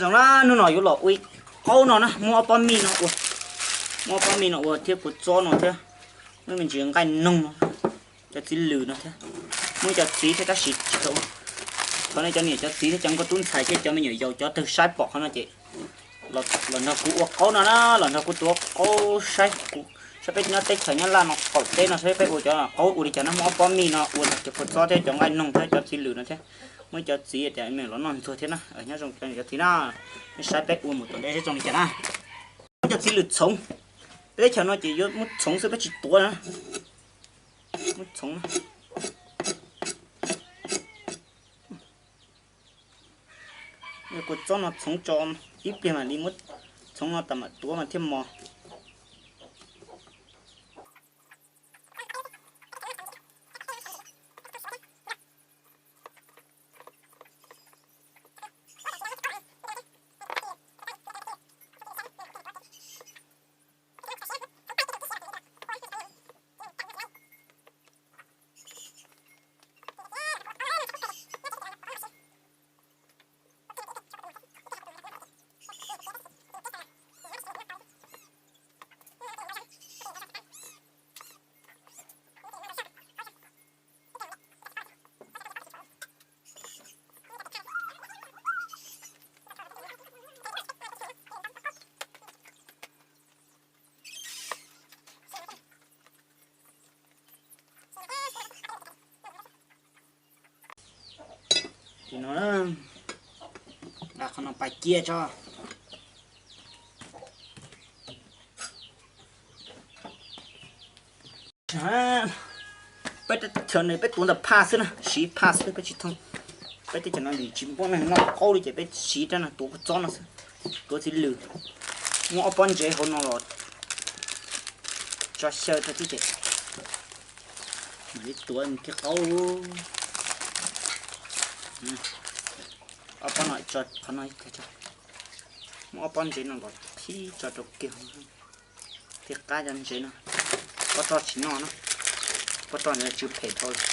Na, hnub no yuav los ua ib qaub no na, muab ob pob mij no ua, muab ob pob mij no ua thiab kua txob no thiab, muab me ntsis nqaij noog no, cov txiv lwm no thiab, muab cov txiv thiab tab sis tsis tau. Thov nej cov niam cov txiv thiab cov nkauj tub ntxhais thiab cov me nyuam yaus cov twg saib pom qhov no ces los nrog kuv ua qaub no na, los nrog kuv tuav qaub saib, saib peb nyob teb chaws nyob laj no qaum teb no saib peb ua cov qaub ua li cas na, muab ob pob mij no ua cov kua txob thiab cov nqaij noog thiab cov txiv lwm no thiab, muab cov txiv tias los noj ntxuag thiab na, nyob zoo cov txiv na, nej saib peb ua mus tom ntej seb zoo li cas na. Muab cov txiv lwm txhoov, peb teb chaws no ces yuav muab txhoov xwb peb tsis tuav na, muab txhoov na. Kua txob no txhoov tso ib pliag mam li muab txhoov no tas mam tuav mas thiaj mos. Qhov no pais cia tso. Peb teb chaws no peb tuav ntawm phaj xwb na, siv phaj xwb peb tsis thooj. Peb teb chaws no tsis muaj neeg noj qaub li ces peb siv rab no tuav kua txob no xwb, tuav txiv lwm. Muab ob pob ntsev hauv no los tso xyaw rau xwb ces mam li tuav kiag qaub. Ob pob no tso qhov no, muab ob pob ntsev no los thib tso rau kiag. Thiab qab cov ntsev no, pob roj tsis noj na, pob roj ntawd tsw phem dhau lawm.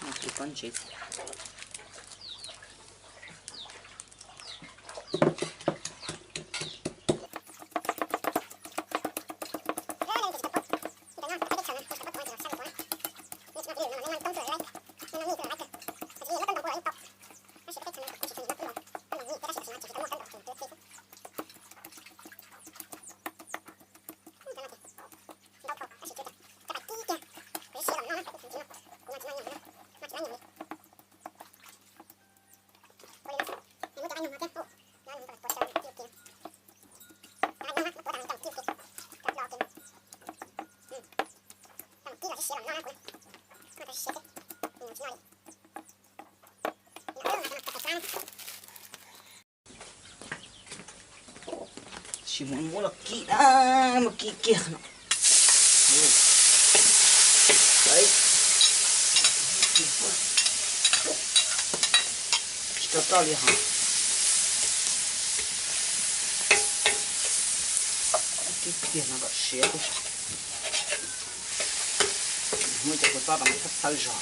Noj kiag pob ntsev. Sim muab los kib na, muab kib kiag no. Tsis tau roj li hos. Kib kiag no kom siav. Muab cov kua txob rau txhawb txhawb zog.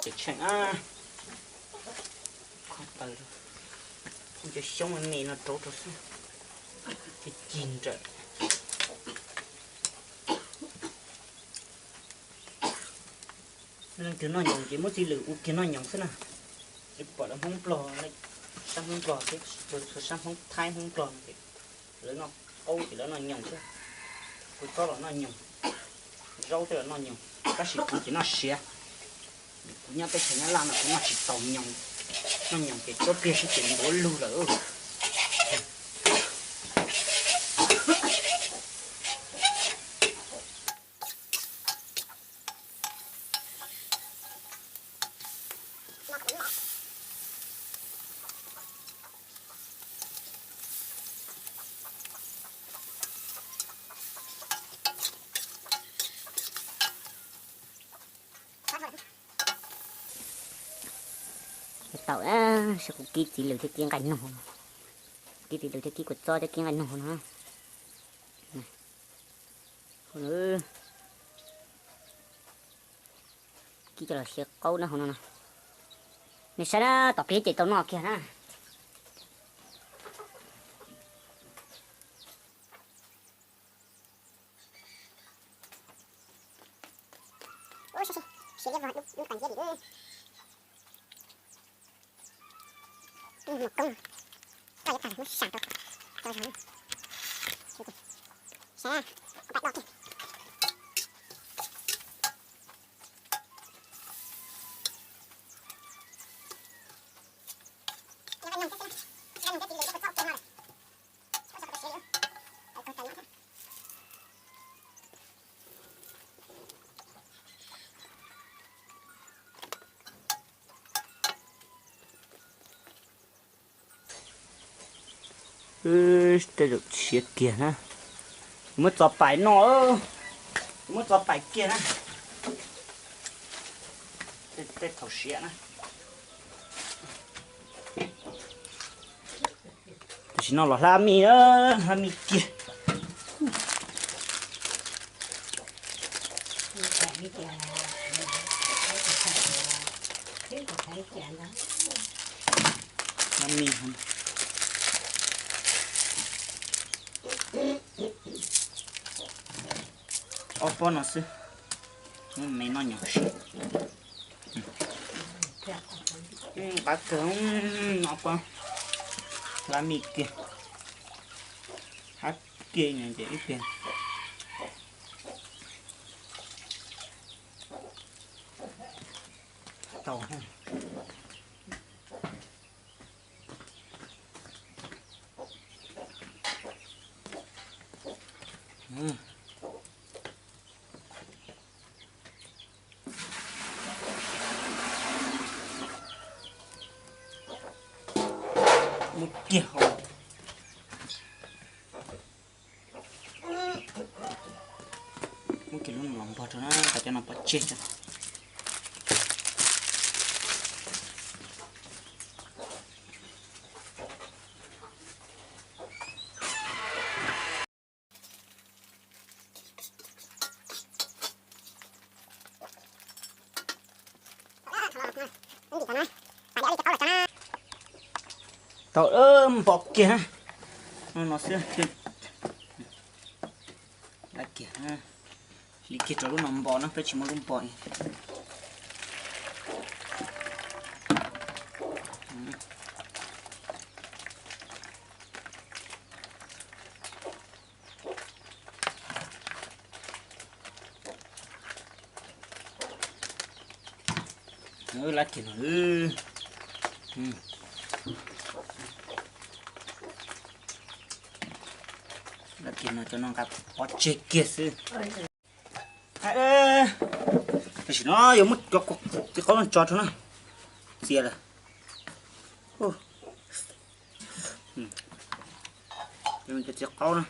Ces tsheej, kho taws, cov xyoob me me no rauv rau xwb, cig nrawm. Leej twg noj nyoos ces muab txiv lwm ua kiag noj nyoos xwb na. Pom lawv Hmoob Nplog, sab Hmoob Nplog thiab txhua sab Hmoob Thaib Hmoob Nplog no ces lawv noj qaub ces lawv noj nyoos xwb. Kuv txob los noj nyoos, zaub tej los noj nyoos, tab sis kuv ces noj siav. Kuv nyob teb chaws Nyab Laj no kuv noj tsis tau nyoos, noj nyoos ces tshuab pliag xwb ces ntuav lug lawm. Tau, saib kuv kib txiv lws thiab kib nqaij noog, kib txiv lws thiab kib kua txob thiab kib nqaij noog no. Kib coj los siav qaub na hauv no no. Nej saib na, tom pliag ces tau noj kiag na. Tej zaum siav kiag na. Muab txo pais no, muab txo pais kiag na. Tej thaum siav na. Tam sim no los hlab mij, hlab mij kiag. Hlab mij. Ob pob no xwb, me noj nyoos. Qab kawg, ob pob hlab mij kiag, hab kiag ces ib pliag tau. Muab kiag hauv, muab kiag lub no los npog rau na, kom cov no pov tseg tso. Tau, npo kiag na. No xwb. Li kiag rau lub no npo na, peb tsis muaj lub npo. Lab kiag no, lab kiag no cov no nqa pov tseg kiag xwb. Tam sim no yuav muab cov txiv qaub no tso rau na. Txias lawm. Cov txiv qaub na.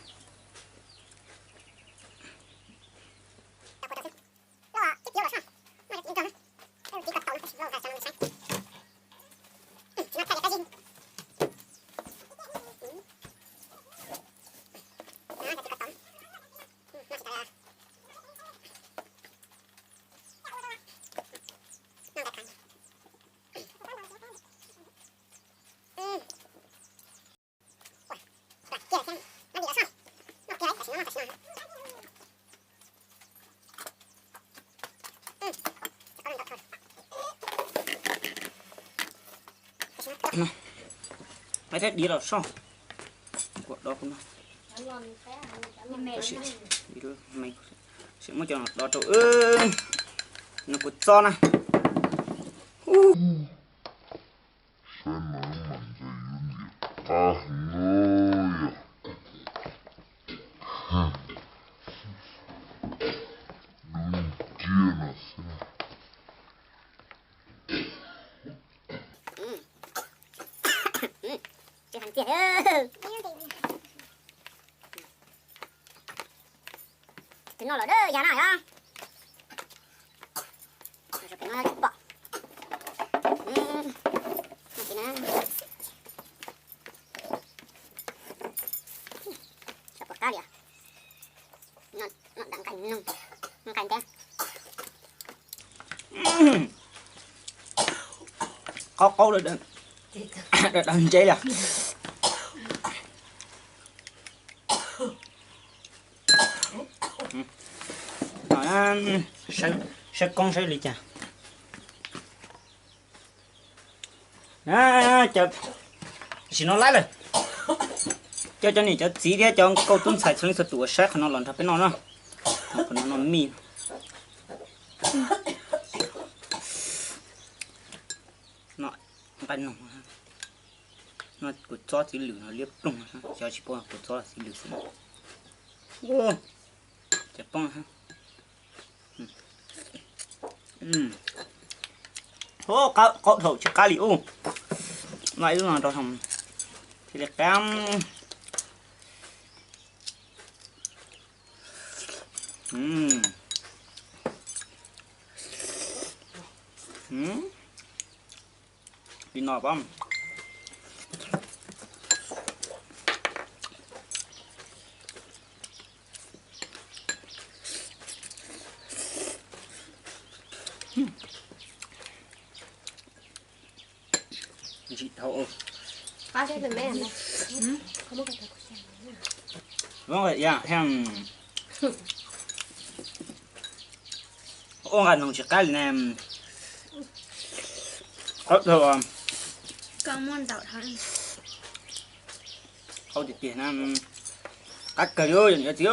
Sim muab cov no do rau no kuv txob na. Saib mas mas ntshe yuav ntiam qab heev no yog. Dub nciab no xwb. Tsis heev tiag. Tus no los dawb yas na yog. Peb no tsis pom. Saib puas qab li. Nqaij nqaij ntag. Qaub qaub, dawb ntse li. Saib koob saib li cas. Tam sim no laib lawm. Coj cov niam cov txiv thiab cov nkauj tub ntxhais txhua leej txhua tus uas saib qhov no los nrog peb noj na. Qhov no noj mij. Noj nqaij noog. Noj kua txob txiv lwm no liab ploog, xyov tsis paub kua txob txiv lwm xwb. Ces poob. Qaub thaum tsis qab li ub. Noj ib lub no rau thiaj li qab. Li no pab. Ntsim dhau. Ua nqaij noog tsis qab li ne. Qaub dhau. Qaub tiag tiag na. Qab kawg li, yog niam yog txiv.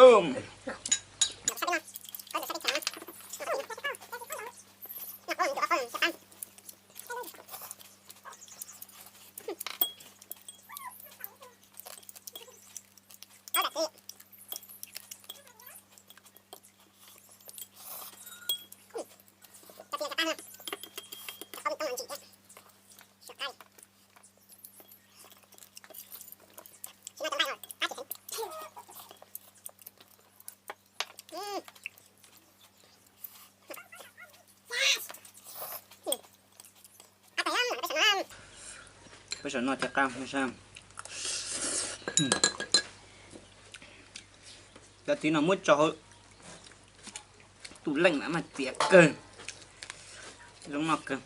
Peb sawv no ces qab saib. Cov txiv no muab tso hauv tub leej mas txias kawg, zoo noj kawg.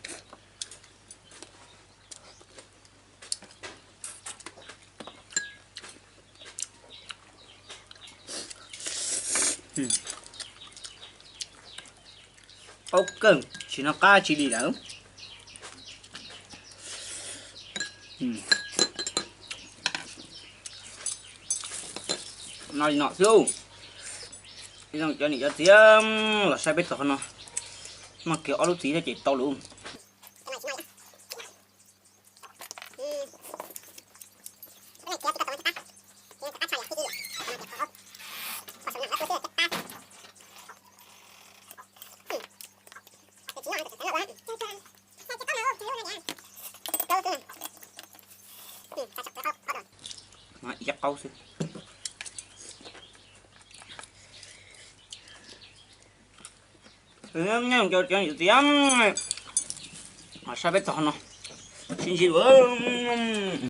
Qaub kawg, tsis hnov qab tsi li lawm. No li no xwb. Ib zoo cov niam cov txiv los saib peb txog qhov no, noj kiag ob lub txiv thiab ces tau lawm. Ib qaub xwb. Nyob zoo cov niam cov txiv, saib peb txog no, sib ntsib dua.